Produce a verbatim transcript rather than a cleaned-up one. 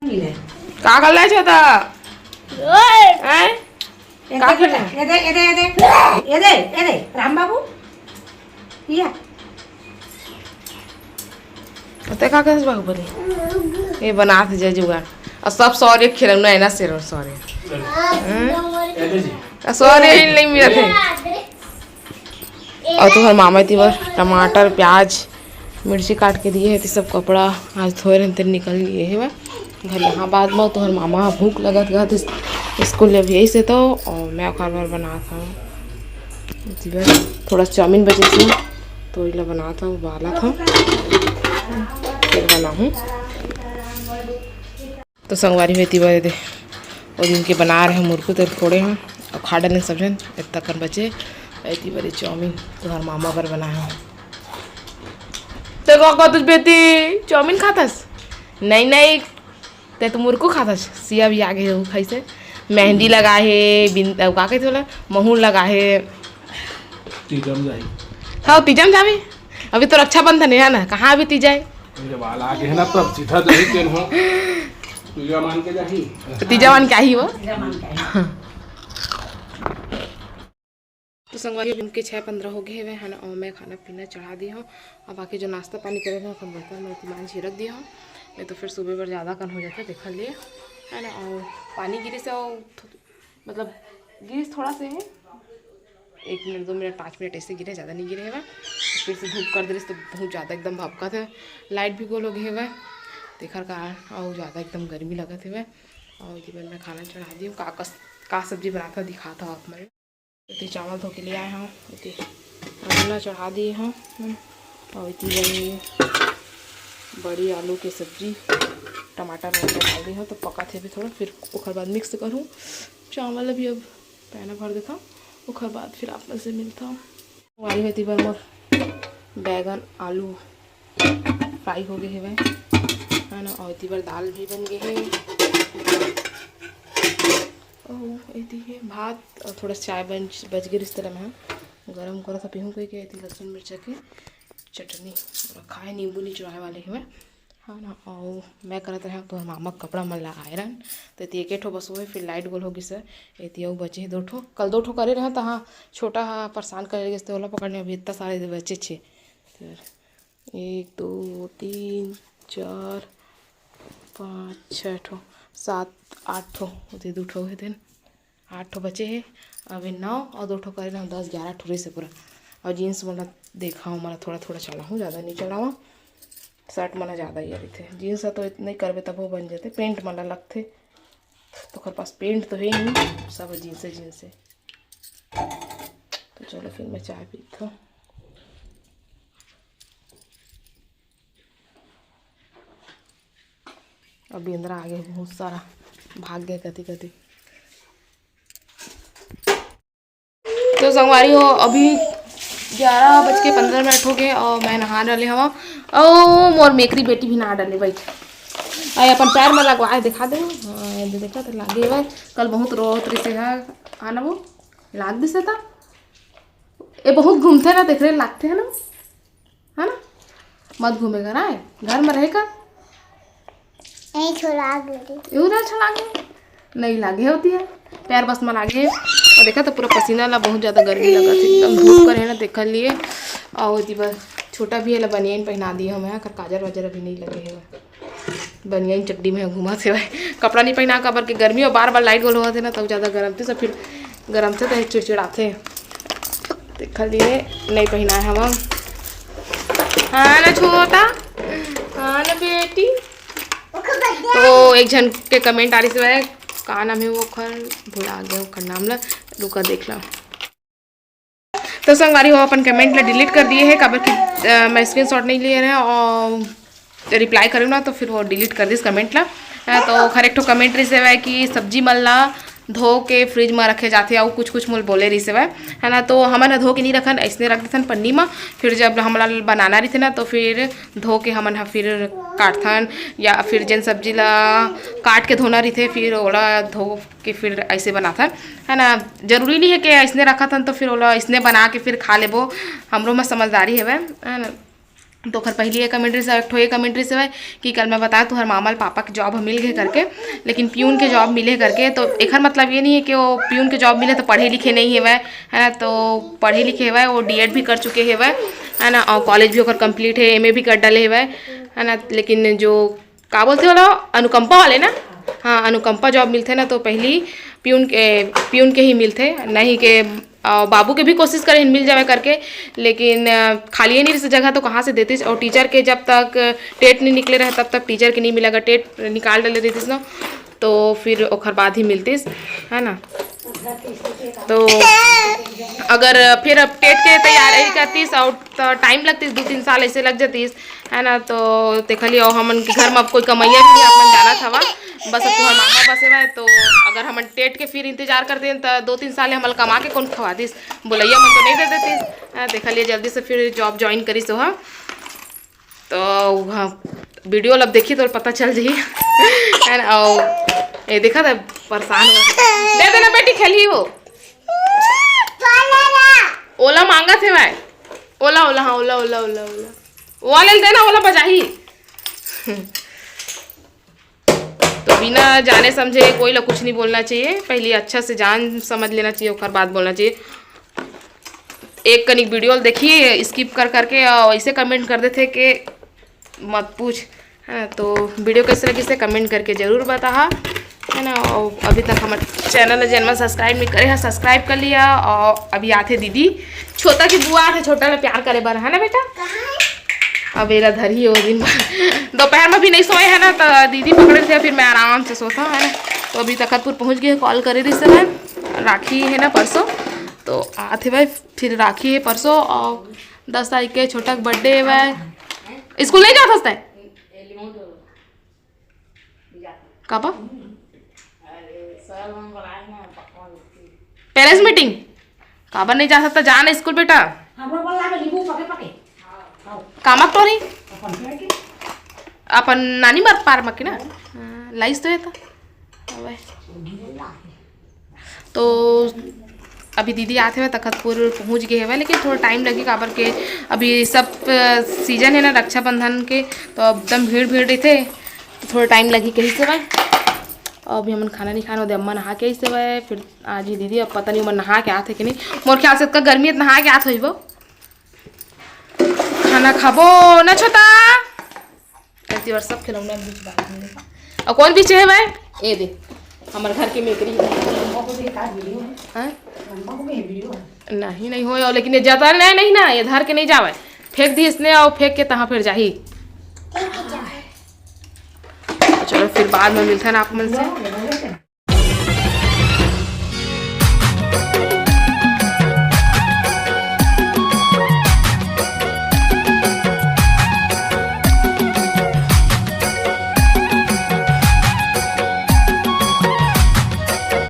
का कर ले छोटा? हैं? ये का देख बेटा, ये दे, ये दे, ये दे, ये दे, ये दे, राम बाबू, या। ते का कहस बाबू बोले? ये बनात हे जय जुगाड़। अउ सब सौर्य खिलौना हे ना, सिर्फ सौर्य। अउ सौर्य ही नहीं मिलत हे। अउ तुहर मामा एती बर टमाटर, प्याज, मिर्ची काट के दिए हे, ते सब कपड़ा आज धोए रहन, ते निकल गए हे। घर यहाँ बाद में तुहर मामा भूख लगत गत स्कूल ले भी ऐसे तो, अउ मैं ओखर बर बनात हूँ। एती बर थोड़ा चाउमीन बचे से, तो इला बनात हूँ, उबालत हूँ, फिर बनाहूँ। तो संगवारी हो, एती बर दे, वो दिन के बना रहे मुरकू, तो फोड़े हैं और खा डाले सब जन। इतना कन बचे, एती बर ये चाउमीन तुहर मामा बर बनाए हैं। तो का कहत हस बेटी, चाउमीन खाथस? नहीं, नहीं, ते तो मुरकू खाथस। सिया भी आगे हो खाई से, मेहंदी लगा हे, बिन-, अउ का कहते बोला, महूर लगा हे। तीजा म जाही। हाँ, तीजा म जाबे। अभी तो रक्षाबंधन है ना, कहाँ अभी तीजा है? अरे वाला आगे है ना, तब सीधा जाही तेन हो। तीजा मान के जाही। तो तीजा मान के आही वो। तो संगवारी, अभी के छः पंद्रह हो गए हवे, है ना, और मैं खाना पीना चढ़ा दी हूँ। अब बाकी जो नाश्ता पानी करे हूँ, अपन बर्तन में मान झिरक दिया हूँ, नहीं तो फिर सुबह बर ज़्यादा कन हो जाता, देख लिए, है ना। और पानी गिरे से, और थो-, मतलब गिरे से थोड़ा से है, एक मिनट, दो मिनट, पाँच मिनट ऐसे गिरे, ज़्यादा नहीं गिरे हवे। फिर से धूप कर दे रही तो बहुत ज़्यादा एकदम भपकत है, लाइट भी गोल हो गए हवे, तेखर कारण और ज़्यादा एकदम गर्मी लगत हवे। और इधर मैं खाना चढ़ा दी हूँ। का, का, का सब्जी बनाता दिखाता हूँ आप मन। एती चावल धो के ले आए हव, एती खाना चढ़ा दिए हव, हम्म, अउ एती बनी बड़ी आलू के सब्जी, टमाटर वमाटर डाल दिए हव, तो पकाथे अभी थोड़ा, फिर ओखर बाद मिक्स करहूँ चावल। अभी अब पैना भर देथव, ओखर बाद फिर आप मन से मिलथव। वाली होती बर मोर बैगन आलू फ्राई हो गए हवे, है ना, और एती बर दाल भी बन गए हे। ओ, एती हे भात और थोड़ा चाय बन, बच गए रिश्ते में, गरम करत पीहूँ कह के। एती लहसुन मिर्चा के चटनी रखा है, नींबू निचोड़ाए वाले हवे, है ना। और मैं करत रहे तो मामा कपड़ा मन ला आयरन, तो एती एक ठो बस हुए, फिर लाइट गोल हो गई सर। एती अउ बचे हे दो ठो, कल दो ठो करे रहे तो हाँ, छोटा हा परेशान करे गए तो ओला पकड़ने, अभी इतना सारे बचे छे। तो एक, दो, तीन, चार, पाँच, छः ठो, सात, आठ ठो, ओती दू ठो हे तेन, आठ ठो बचे हे। अभी नौ और दो ठो करे ना, दस, ग्यारह ठो रहिसे पूरा। और जींस मन ला देखा, मन ला थोड़ा थोड़ा चलाहूँ, ज़्यादा नहीं चलावा। शर्ट मन ला ज़्यादा ये रहिथे, जींस ला तो इतना ही करबे तभो बन जाते, पेंट मन ला लगथे। तो ओकर पास पेंट तो है ही नहीं, सब जींसे जींसे। तो चलो फिर मैं चाय पीत हूँ। अब बेंदरा आगे बहुत सारा भाग गए कति कति। तो संगवारी हो, अभी ग्यारह बज के पंद्रह मिनट हो गए और मैं नहा डाले हवा। ओ, मोर मेकरी बेटी भी नहा डाले, बैठ। आई अपन पैर में लगवाए, दिखा दे। हाँ, ये देखा तो लागे भाई, कल बहुत रोत रही से है, आना वो लाग दिसे था। ये बहुत घूमते ना, देख रहे, लागते है ना। है ना? मत घूमेगा ना, घर में रहेगा। नहीं, छोड़ा दे रही। ये उधर अच्छा लागे? नहीं लागे होती है, पैर बस में लागे। और देखा तो पूरा पसीना ला, बहुत ज़्यादा गर्मी लगा थी, एकदम धूप कर है ना, देख लिए। और ओती बर छोटा भी है ला, बनियान पहना दिए हमें, कर काजर वाजर अभी नहीं लगे है। बनियान चड्डी में घूमा थे भाई, कपड़ा नहीं पहना, काबर के गर्मी और बार बार लाइट गोल होते ना, तब ज़्यादा गरम थे, सब फिर गरम से तो चिड़चिड़ाते। देख लिए, नहीं पहनाए हवा। हाँ ना छोटा, हाँ ना बेटी। तो एक झन के कमेंट आ रही से, का नाम है वो, ओखर भुला गया ओखर नाम ला, रुका देख ला। तो संगवारी हो, अपन कमेंट ला डिलीट कर दिए है, काबर कि अ, मैं स्क्रीनशॉट नहीं लिए रहे और रिप्लाई करूँ ना, तो फिर वो डिलीट कर दिस कमेंट ला। अ, तो खर एक ठो कमेंट रही से कि सब्जी मन ला धो के फ्रिज में रखे जाथे, अउ कुछ कुछ मोल बोले रही से, है ना। तो हमन ह धो के नहीं रखन, ऐसने रख देथन पन्नी में। फिर जब हमला बनाना रहिथे ना, तो फिर धो के हमन ह फिर काटथन, या फिर जेन सब्जी ला काट के धोना रहिथे, फिर ओला धो के फिर ऐसे बनाथन, है ना। जरूरी नहीं है कि ऐसने रखत हन तो फिर ओला ऐसने बना के फिर खा लेबो, हमरो में समझदारी हवे, है ना। तो ओखर पहिली ये कमेंट रिहिस, एक ठो ये कमेंट रिहिस हवय कि कल मैं बताया तुहर मामा ल पापा के जॉब ह मिल गे करके, लेकिन पियून के जॉब मिले करके। तो एखर मतलब ये नहीं है कि वो पियून के जॉब मिले तो पढ़े लिखे नहीं हवय, है ना। तो पढ़े लिखे हवय, वो डीएड भी कर चुके हवय, है ना, और कॉलेज भी ओकर कंप्लीट है, एमए भी कर डाले हवय, है ना। लेकिन जो का बोलथे ओला, अनुकंपा वाले ना, हाँ, अनुकंपा जॉब मिलथे ना, तो पहिली पियून के, पियून के ही मिलथे, नहीं के अ, बाबू के भी कोशिश करे हन मिल जावे करके, लेकिन अ, खाली नहीं रिहिस जगह, तो कहाँ से देतिस। और टीचर के जब तक टेट नहीं निकले रहे तब तक टीचर के नहीं मिला, अगर टेट निकाल डाले रहितिस ना तो फिर ओखर बाद ही मिलतिस, है ना। तो अगर फिर अब टेट के तैयारी करतिस और तो टाइम लगतिस, दो तीन साल ऐसे लग जातिस, है ना। तो देखलिए, और हमन के घर में अब कोई कमैया भी नहीं, अपन जानत हवा, बस अब तुहर मामा बसे हुआ है। तो अगर हमन टेट के फिर इंतजार कर देन तो दो तीन साल हमन कमा के कौन खवा दिस, बोलैया मन तो नहीं दे देतिस। हाँ, देखलिए, जल्दी से फिर जॉब ज्वाइन करिस ओहा। तो वहाँ वीडियो लब देखी तो पता चल जाही, है ना। और ये देखा था, परेशान हुआ, दे देना बेटी, खेली वो। ओला मांगा थे भाई, ओला, ओला, हाँ, ओला, ओला, ओला, ओला, ओला ले देना, ओला बजाही। तो बिना जाने समझे कोई ला कुछ नहीं बोलना चाहिए, पहले अच्छा से जान समझ लेना चाहिए, ओकर बाद बोलना चाहिए। एक कनिक वीडियो देखिए, स्किप कर करके और ऐसे कमेंट कर देते कि मत पूछ, है ना। तो वीडियो कैसे लगी, इसे कमेंट करके जरूर बताहा, है ना। और अभी तक हमारे चैनल ला जेन मन सब्सक्राइब नहीं करे हैं, सब्सक्राइब कर लिया। और अभी आथे दीदी, छोटा की बुआ आथे, छोटा ला प्यार करे बर, है ना बेटा। अब एला धरही वो दिन भर। दोपहर में भी नहीं सोए है ना, तो दीदी पकड़े थे, फिर मैं आराम से सोता हूँ, है ना। तो अभी तखतपुर पहुँच गए, कॉल करे रही से मैं, राखी है ना परसों, तो आथे भाई, फिर राखी है परसों, और दस तारीख के छोटा के बर्थडे है भाई। स्कूल नहीं जाता हंसता है? काबर? Parents meeting. काबर नहीं जा सकता, जा ना स्कूल बेटा। हमरा बोला में नींबू पके पके। कामक टोरी। अपन पेड़ के। अपन नानी मत पार मके ना। हाँ, लाइस तो है तो। अबे। तो अभी दीदी आते हुए तखतपुर पहुँच गए हवे, लेकिन थोड़ा टाइम लगी, काबर के अभी सब सीजन है ना रक्षाबंधन के, तो एकदम भीड़ भीड़ रहिथे, तो थोड़ा टाइम लगी कही से भाई। और अभी हमन खाना नहीं खाना, ओदे अम्मा नहा के आई से भाई, फिर आज ही दीदी, अब पता नहीं ओमन नहा के आथे कि नहीं। मोर ख्याल से इतना गर्मी है, नहा के आत होइबो। खाना खाबो ना छोटा। ऐसी बार सब खिलौना बीच बात में देखा। और कौन पीछे है भाई? ये दे, हमारे घर के मेकरी है। अम्मा को भी एक आध वीडियो है। हैं? अम्मा को भी वीडियो है। नहीं, नहीं हो, लेकिन ये जाता नहीं, नहीं ना, ये धर के नहीं जावे, फेंक दी इसने और फेंक के तहाँ फिर जाही। तो चलो, फिर बाद में मिलते हैं आप मन से।